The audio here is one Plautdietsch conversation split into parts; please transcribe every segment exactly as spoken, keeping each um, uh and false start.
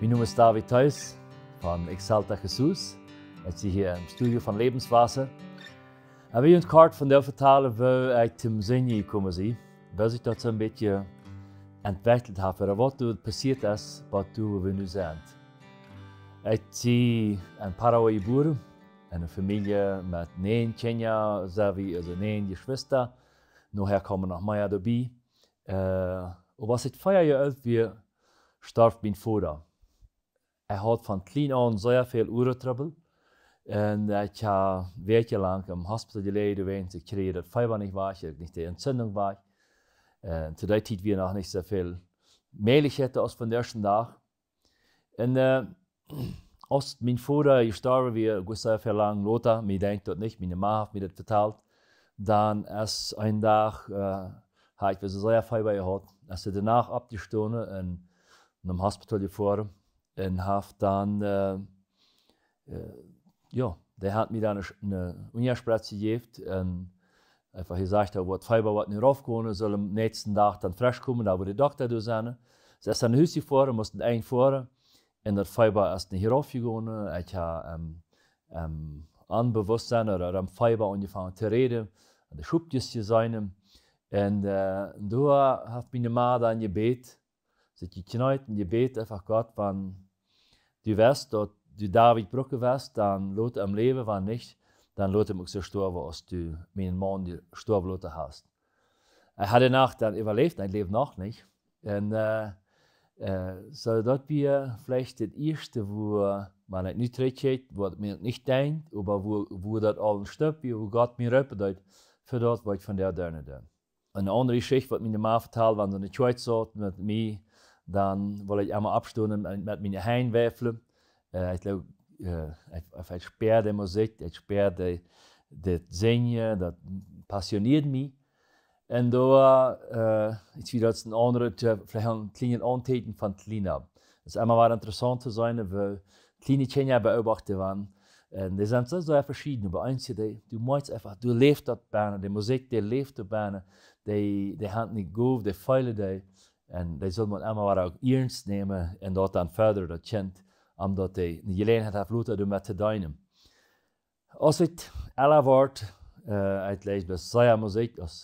Mien Nomen es David Theis von Exalta Jesús. Ekj sie hia em Studio von Lebenswasser. Ekj well junt kort von dee vetalen, woo ekj toom Sinjen jekomen sie, woo sikj daut soo een bät entwekjelt haft, ooda waut doa passieet es, waut doa wie nu sent. Ekj sie en Paraguay jebuaren, en eene Famielje met näajen Kjinja, sent wie, aulsoo näajen Jeschwista. Nohäa kjeemen noch mea doabie. Äh, oba aus ekj fief Joa oolt wia, storf mien Voda. Hee haud von kjlien aun sea väl Uagetrubbel. Un ekj hab Wäakj lang em Hospital jeläajen, wäajen ekj kjrieech daut Fief nich wajch, uk nich de Entzündung wajch. Un to dee Tiet wia noch nich soo väl Mäajlichkjeiten aus vondoag dän Dach. Un, äh, aus mien Voda jestorwen wia, nich soo väl lang lota, mie denkjt daut nich, miene Ma haft mie daut vetalt, dan es een Dach, äh, hab ekj wada sea Fief jehaut. Es ekj doano oppjestonen un nom Hospital jefoaren un hab dan, äh, äh, jo, dee haud mie dan eene, eene Unjaspretz jejäft un eefach jesajcht, daut woat Fief woat nu raufkomen, saul aum näakjsten Dach dan fresch komen, dan woat de Dokta doa sennen. See es dan no Hus jefoaren, must een foaren. Un daut Fief es nich raufjegonen. Ekj hab, ähm, ähm, aun Bewusstsein ooda aum Fief aunjefongen to räden, aun de Schupjes jeseenen. Un, äh, doa haft miene Ma dan jebät, sikj jekjneet un jebät, eefach: Gott, wan du wist, daut du David brucken wurscht, dan lot am läwen, wan nich, dan lot am uk soo stoawen, aus du mienen Maun jestorwen loten hast. Ekj haud de Nacht dan äwaläft, ekj läw noch nich. Un, äh, äh, soo daut wia veleicht daut ieeschte, wua, wan ekj nu trigjkjikj, wua mie nich denkjt, oba wua, wua daut aul een Stekj wia, wua Gott mie roopen deed, fa daut, waut ekj vondoag doonen doo. Eene aundre Jeschicht, waut miene Ma vetalt, wan see enne Kjoakj saut met mie, dan wull ekj emma oppstonen un met miene Henj wäflen. Äh, ekj jleew, äh, ekj, ekj, ekj späad de Musikj, ekj späad de, daut Sinjen, daut passionieed mie. Un doa, äh, ekj sie daut een aundret, äh, veleicht een kjlienet Auntieekjen von kjlien auf. Daut es emma wada interessaunt to seenen, woo kjliene Kjinja beobachten, wan, äh, dee sent soo, soo veschieden, oba eent, dee, du moakjst eefach, du läfst daut bennen, de Musikj, dee läft daut bennen, dee, dee haben eene Gow, dee feelen dee, un dee sull maun emma wada uk iernst nämen un daut dan foddren, daut Kjint, om daut dee eene Jeläajenheit haft, lota doamet to deenen. Aus ekj elra wort, äh, ekj leet bloos sea Musikj, aus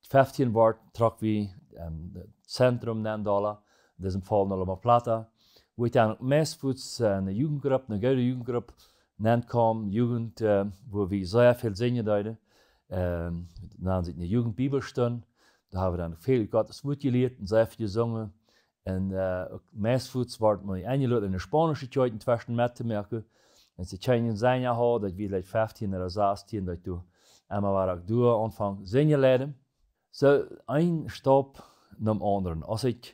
ekj feftieen wort, trocken wie, ähm, daut Zentrum nenn doa, en disem Faul no Loma Plata, wua ekj dan meist fuaz, äh, eene Jugendgrupp, eene goode Jugendgrupp nenn kjeem, Jugend, äh, wua wie sea väl sinjen deeden. Ähm, daut nand sikj eene Jugendbibelstund. Doa haben wie dan väl Gott sien Wuat jelieet un sea väl jesungen. Un, äh, uk meist fuaz wort mie enjelot, enne spaunische Kjoakj entweschen mettomoaken. Un see kjennen seenen, jo, daut wia veleicht feftieen ooda sastieen, daut ekj emma wada uk doa aunfunk sinjen leiden. Soo, een Staup nom aundren. Aus ekj,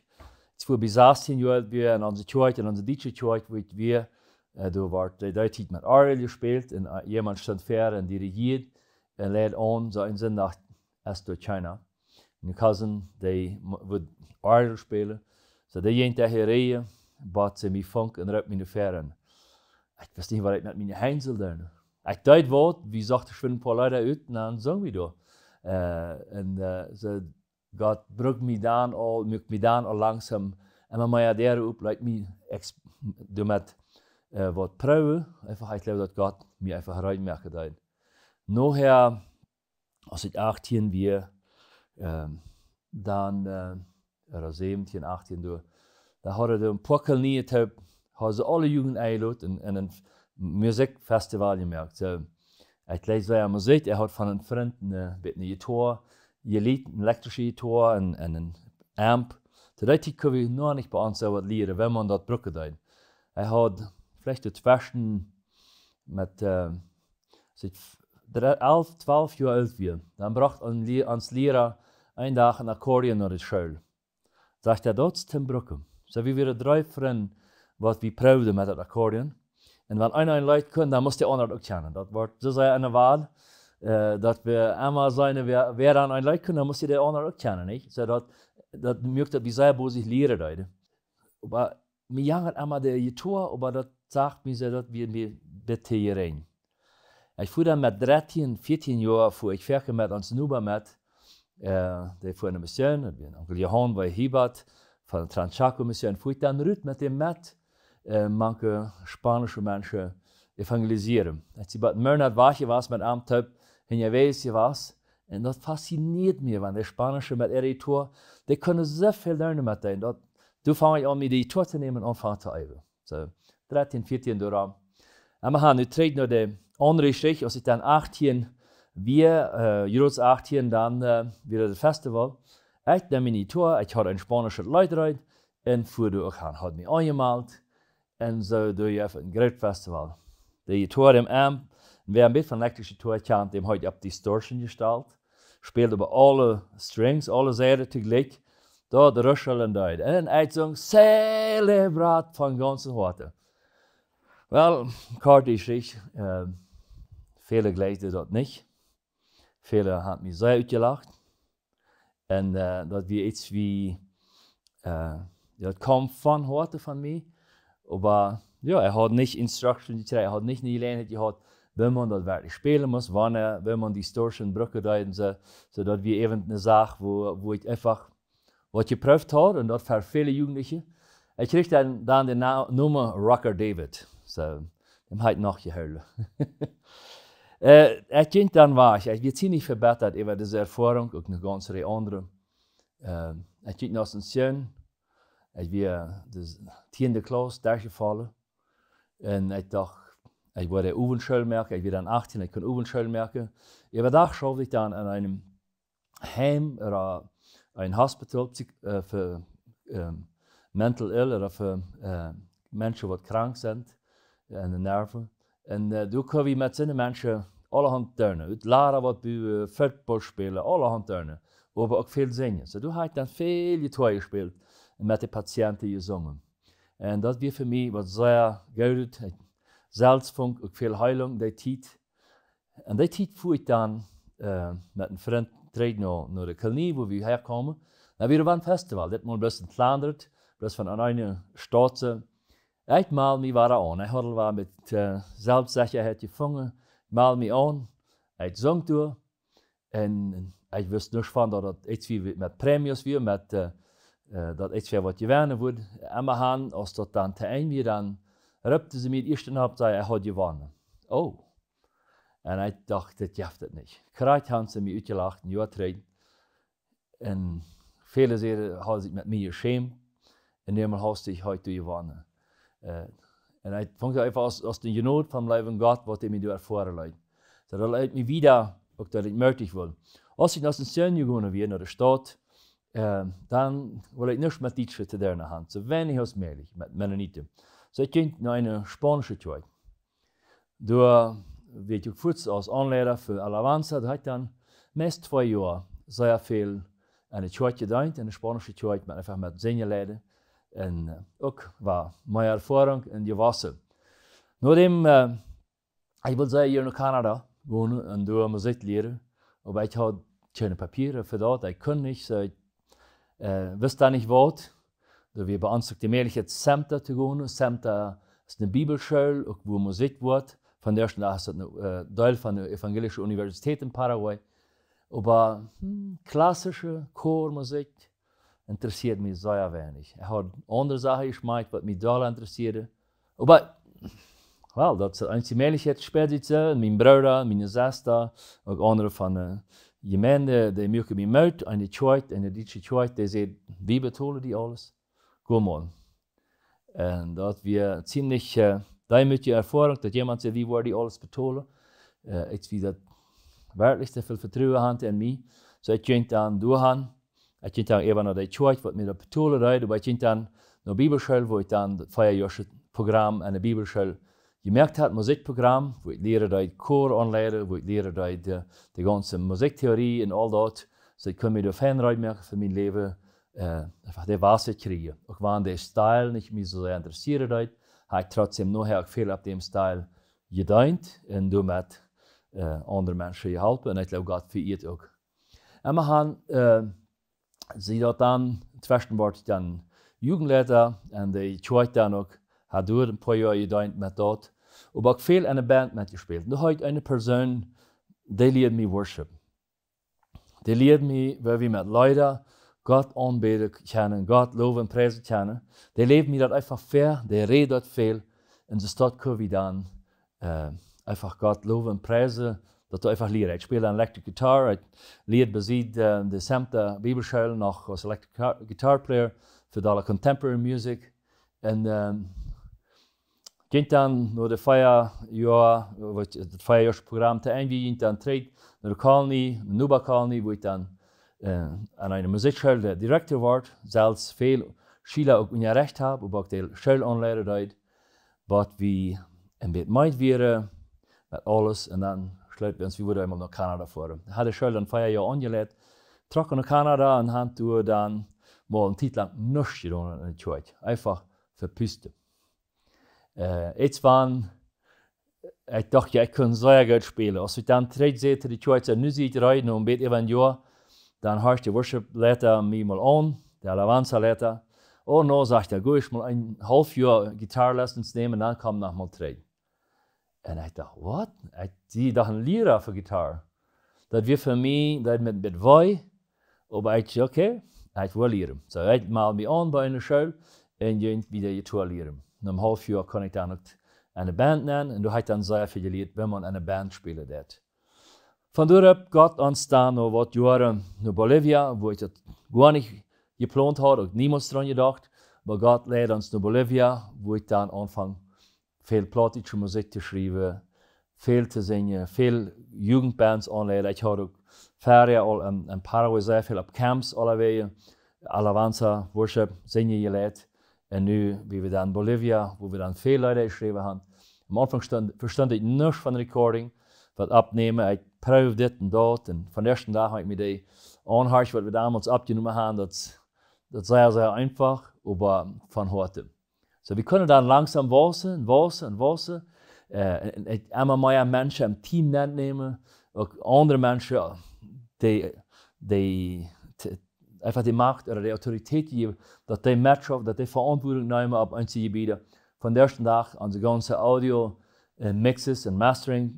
ekj wia bie sastieen Joa oolt wia, en onse Kjoakj, en onse dietsche Kjoakj, wua ekj wia, äh, doa wort de, de Tiet met Orgel jespält un, äh, jemaunt stunt ver un dirigieed un leid aun, soo een Sindach es doa kjeena. Miene Cousin, dee mo-, wudd Orgel spälen. Soo, dee jinkj doa hia räden, bat see mie funk un roopt mie ver. Ekj wist nich, waut ekj met miene Henj sull doonen. Ekj deed waut, wie sochten schwind een poa Leeda ut un dan sungen wie doa. Äh, un, äh, soo, Gott brukt mie dan aul, muak mie dan aul langsom emma mea Däaren op, leet mie ex-, doamet, äh, waut proowen. Eefach, ekj jleew, daut Gott mie eefach rein moaken deed. Nohäa, aus ekj achtieen wia, ähm, dan, äh, ooda säwentieen, achtieen doa, dan hauden see een poa Kolonien toop, hauden see aule Jugend enjelot un, un een Musikjfestival jemoakt. Soo, ekj leet sea Musikj, ekj haud von een Frint een, äh, bät eene Jitoa jelieet, eene elektrische Jitoa un, un een Amp. To dee Tiet kunn wie noch nich bie ons soo waut lieren, woo maun daut brucken deed. Ekj haud veleicht tweschen met, äh, aus ekj f-, dre-, alf, twalf Joa oolt wia, dan brocht een Lie-, ons Liera een Dach een Akkordeon no de School. Sajcht hee, daut es toom brucken. Soo, wie wieren dree Frind, waut wie proowden met daut Akkordeon. Un wan eena een Leet kunn, dan must de aundra uk kjanen. Daut wort soo sea eene Wal, äh, daut wie emma seenen, wäa, wäa dan een Leet kunn, dan must de aundra uk kjanen, nich? Soo daut, daut muak daut wie sea bosich lieren deeden. Oba mie jankat emma de Jitoa, oba daut sach mie soo, daut wia mie een bät to jerinj. Ekj fua dan met drettieen, vieetieen Joa fua ekj foaken met ons Noba met, äh, dee fua enne Mission, daut wia Onkel Johan, wia Hiebert von de Trans-Chaco Mission, fua ekj dan rut met däm met, äh, manche spanische Menschen evangelisieren. Aus ekj bie Mernat wajch wia met am toop, hee wia wajch. Un daut faszinieet mie, wan de Spanische met äare Gitarr, dee kjennen soo väl doonen met dee. Daut, doa funk ekj aun, mie de Gitarr to nämen un aunfangen to äwen. Soo, dartieen, vieetieen doa. Un wie gonen nu trigj no de aundre Jeschicht, aus ekj dan achtieen wia, äh, Jrots achtieen, dan, äh, wia daut Festival. Ekj neem miene Gitarr, ekj haud een spaunischet Leet reed, un fua doa uk han, haud mie aunjemalt. Un soo doo wie een groot Festival. De Gitarr, däm Amp, wäa een bät von elektrische Gitarr kjant, däm haud ekj opp Distortion jestalt. Späld opp aule Strings, aule Sieden toojlikj. Daut ruscheld un deed. Un ekj sung Celebrate von gaunzem Hoaten. Well, kort Jeschicht, äh, väle jleewden daut nich. Väle haben mie sea utjelacht. Un, äh, daut wia eent waut, äh, daut kjeem von Hoaten von mie. Oba jo, ekj haud nich Instruction jekjräajen, ekj haud nich eene Jeläajenheit jehaut, woo maun daut werkjlich spälen must, wanea, woo maun Distortion brucken deed un soo, soo daut wia äwent eene Sach, wua, wua ekj eefach waut jeprooft haud un daut fa väle Jugendliche. Ekj kjrieech dan, dan dän Na-, Nomen Rocker David. Soo, däm hab ekj noch jehoolen. Äh, ekj jinkj dan wajch. Ekj wia ziemlich vebittert äwa dise Erfoarunk, uk eene gaunz Rieej aundre. Äh, ekj jinkj no Asunción. Ekj wia de tieende Klauss derchjefollen. Un ekj docht, ekj wudd Owentschol moaken. Ekj wia dan achtieen, ekj kunn Owentschol moaken. Äwadach schauft ekj dan aun een Heim ooda een Hospital, psych-, äh, fa, ähm, mental ill ooda fa, äh, Menschen waut krank sent aun de Nerven. Un, äh, doa kunn wie met soone Menschen aulahaunt doonen. Ut Lara waut buen, Football spälen, aulahaunt doonen. Oba uk väl sinjen. Soo, doa hab ekj dan väl Gitarr jespält un met de Patienten jesungen. Un daut wia fa mie waut sea goodet. Ekj selfst funk uk väl Heilunk dee Tiet. Un dee Tiet fua ekj dan, äh, met een Frint trigj no, no de Kolonie, wua wie häakjeemen. Dan wia doa een Festival, dit Mol bloos een kjlandret, bloos von eene Staut. Ekj meld mie wada aun. Ekj haud aul waut met, äh, Selfstsechaheit jefungen. Meld mie aun. Ekj sung doa. Un ekj wist nuscht von daut daut eent wia met Prämies wia, met, äh, äh, daut eent wia waut jewonnen wudd. Emma han, aus daut dan to Enj wia, dan reppten see mie ieescht opp, säden, ekj haud jewonnen. Oh. Un ekj docht, dit jeft et nich. Krakjt han see mie utjelacht, een Joa trigj. Un väle säden, hauden sikj met mie jeschämt. Un dee mol haud ekj hia jewonnen. Äh, un ekj funk daut eefach aus, aus de Jnod vom leewen Gott, waut hee mie doa erfoaren leet. Soo daut leet mie wieda, uk daut ekj mootich wort. Aus ekj no Asunción jegonen wia, no de Staut, äh, dan wull ekj nuscht met Dietsche to doonen han. Soo weinich aus mäajlich met Mennoniten. Soo ekj jinkj no eene spaunische Kjoakj. Doa wia ekj uk fuaz aus Aunleida fa Alabanza, doa hab ekj dan meist twee Joa sea väl aun de Kjoakj jedeent, aun de spaunische Kjoakj, oba eefach met sinjen leiden. Un, äh, uk wia mea Erfoarunk un jewossen. Nodäm, äh, ekj wull sea hia no Kanada gonen un doa Musikj lieren, oba ekj haud kjeene Papieren fa daut, ekj kunn nich, soo ekj, äh, wist doa nich waut. Doa wia bie ons uk de Mäajlichkjeit CEMTA to gonen. CEMTA es eene Bibelschool, uk wua Musikj woat. Vondoag dän Dach es daut een, äh, Deel von de Evangelische Universität en Paraguay. Oba, hm, klassische Chormusikj interessieed mie sea weinich. Ekj haud aundre Sachen jeschmakjt, waut mie doll interessieeden. Oba, well, daut es eent de Mäajlichkjeit, spält sikj soo, un mien Brooda, miene Sesta, uk aundre von de Jemeent, dee muaken mie Moot, eene Kjoakj, eene dietsche Kjoakj, dee säden, wie betolen die aules. Go mol. Un daut wia ziemlich, äh, deemootje Erfoarunk, daut jemaunt säd, wie woaren die aules betolen. Äh, ekj wia daut werkjlich soo väl Vetruen haud en mie. Soo ekj jinkj dan doa han. Ekj jinkj dan eefach no de Kjoakj, waut mie daut betolen deed, oba ekj jinkj dan no Bibelschool, wua ekj dan daut vea Joa Program aun de Bibelschool jemoakt haud, Musikjprogram, wua ekj lieed daut Chor aunleiden, wua ekj lieed daut de, de gaunze Musikjtheorie un aul daut. Soo ekj kunn mie doa fein reed moaken fa mien Läwen, äh, eefach de Wieet kjrieen. Uk wan de Stil nich mie soo sea interessieed deed, hab ekj trotzdäm nohäa uk väl opp däm Stil jedeent un doamet, äh, aundre Menschen jeholpen. Un ekj jleew, Gott vejieet uk. Emma han, äh, see daut dan, tweschen wort ekj dan Jugendleiter un de Kjoakj dan uk, haud doa een poa Joa jedeent met daut. Oba uk väl en de Band metjespält. Doa haud ekj eene Persoon, dee lieed mie Worship. Dee lieed mie, woo wie met Leeda Gott aunbäden kjennen, Gott lowen un priesen kjennen. Dee läwen mie daut eefach väa, dee räden daut väl. Un soo daut kjenn wie dan, äh, eefach Gott lowen un priesen, daut du eefach lieescht. Ekj späl dan Electric Guitar, ekj lieed besied, äh, de Semta Bibelschool noch aus Electric Guitar, Guitar Player fa de Contemporary Music. Un, ähm, jinkj dan no de vea Joa, waut daut vea Joa Programm to Enj wia, jinkj dan trigj no de Kolonie, de Noba Kolonie, wua ekj dan, äh, aun eene Musikjschool de Direkta wort, selfst väl Schüla uk unjarecht hab, oba uk de School aunleiden deed, waut wie een bät meed wieren met aules. Un dan schloot wie ons, wie wudden eemol no Kanada foaren. Haud de School dan vea Joa aunjeleit, trock no Kanada un haud doa dan mol eene Tiet lang nuscht jedonen enne Kjoakj. Eefach vepusten. Äh, eent von, ekj docht, jo, ekj kunn sea goot spälen. Aus ekj dan trigj säd to de Kjoakj, nu sie ekj reed, no een bät äwa een Joa, dan horcht de Worship Leiter mie mol aun, de Alabanza Leiter. Oh no, sajcht hee, go ekj mol een haulf Joa Gitarre Lessons nämen, dan kom noch mol trigj. Un ekj docht, waut? Ekj sie doch een Liera fa Gitarre. Daut wia fa mie, daut met, met wee, oba ekj, okay, ekj well lieren. Soo, ekj meld mie aun bie eene School un jinkj wieda Gitarre lieren. No een haulf Joa kunn ekj dan uk eene Band nämen un doa hab ekj dan sea väl jelieet, woo maun eene Band spälen deed. Von doa haft Gott ons dan no waut Joaren no Bolivia, wua ekj daut goanich jeplont haud, uk niemols doaraun jedocht, oba Gott leid ons no Bolivia, wua ekj dan aunfunk, väl plautdietsche Musikj to schriewen, väl to sinjen, väl Jugendbands aunleiden. Ekj haud uk verhäa aul en, en Paraguay sea väl opp Camps aulawäajen Alabanza, Worship, sinjen jelieet. Un nu, wia wie dan en Bolivia, wua wie dan väl Leeda jeschräwen haben. Aum Aunfank stunt, vestunt ekj nuscht von Recording, waut oppnämen. Ekj proowd dit un daut. Un von dän ieeschten Dach, aus ekj mie dee aunhorcht, waut wie donmols oppjenomen haben, daut, daut wia sea, sea eefach, oba von Hoaten. Soo, wie kunnen dan langsom wausen un wausen un wausen. Äh, un, un emma mea Menschen em Team nämen, uk aundre Menschen, dee, dee t-, eefach de Macht ooda de Autoritäten jäwen, daut dee metschaufen, daut dee Veauntwuatunk nämen opp eenje Jebieden. Von dän ieeschten Dach aun de gaunze Audio, äh, Mixes un Mastering,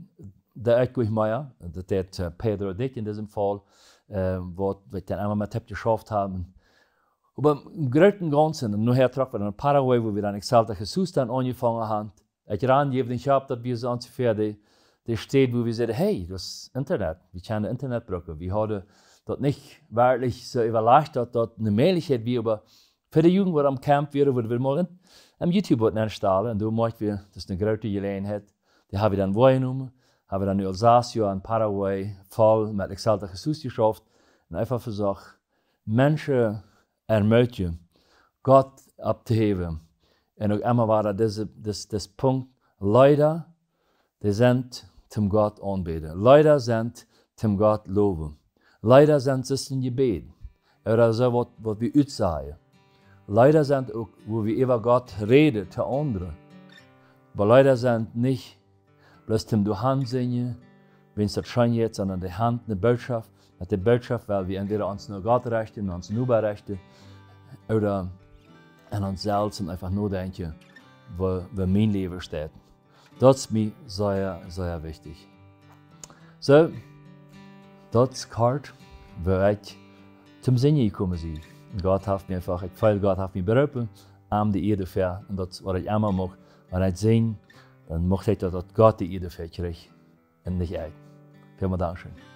doa ekj goanich mea. Daut deed, äh, Pedro Dick en disen Faul, äh, waut wie dan emma met am jeschauft haben. Oba em grooten Gaunzen, un nohäa trocken wie dan no Paraguay, wua wie dan Exalta Jesús dan aunjefongen haben. Ekj rand jäwen nich opp, daut wia soo onjefäa de, de Städ, wua wie säden, hey, daut es Internet, wie kjennen Internet brucken. Wie hauden daut nich werkjlich soo äwalajcht, daut daut eene Mäajlichkjeit wia, oba fa de Jugend, waut aum Camp wieren, wudden wie mol en, em YouTube waut enstalen. Un doa moakjt wie, daut es eene groote Jeläajenheit. Dee haben wie dan woajenomen, haben wie dan nu aul sas Joa en Paraguay voll met Exalta Jesús jeschauft. Un eefach vesocht, Menschen ermutigen, Gott opptohäwen. Un uk emma wada dise, dis, dis Punkt, Leeda, dee sent toom Gott aunbäden. Leeda sent toom Gott lowen. Leeda sent sest een Jebäd. Ooda soo waut, waut wie utsajen. Leeda sent uk, wua wie äwa Gott räden to aundre. Oba Leeda sent nich bloos toom doahan sinjen, wan daut scheen jeit, sonda dee haben eene Bootschoft. Met de Bootschoft well wie entwäda ons no Gott rechten, no onsen Noba rechten, ooda aun ons selfst un eefach nodenkjen, woo, woo mien Läwen steit. Daut es mie sea, sea wichtich. Soo, daut es kort, woo ekj toom Sinjen jekomen sie. Gott haft mie eefach, ekj feel, Gott haft mie beroopen, aun de Ieed väa, un daut es waut ekj emma mucht, wan ekj sinj, dan mucht ekj daut, daut Gott de Ieed väa kjricht un nich ekj. Välmol dankscheen.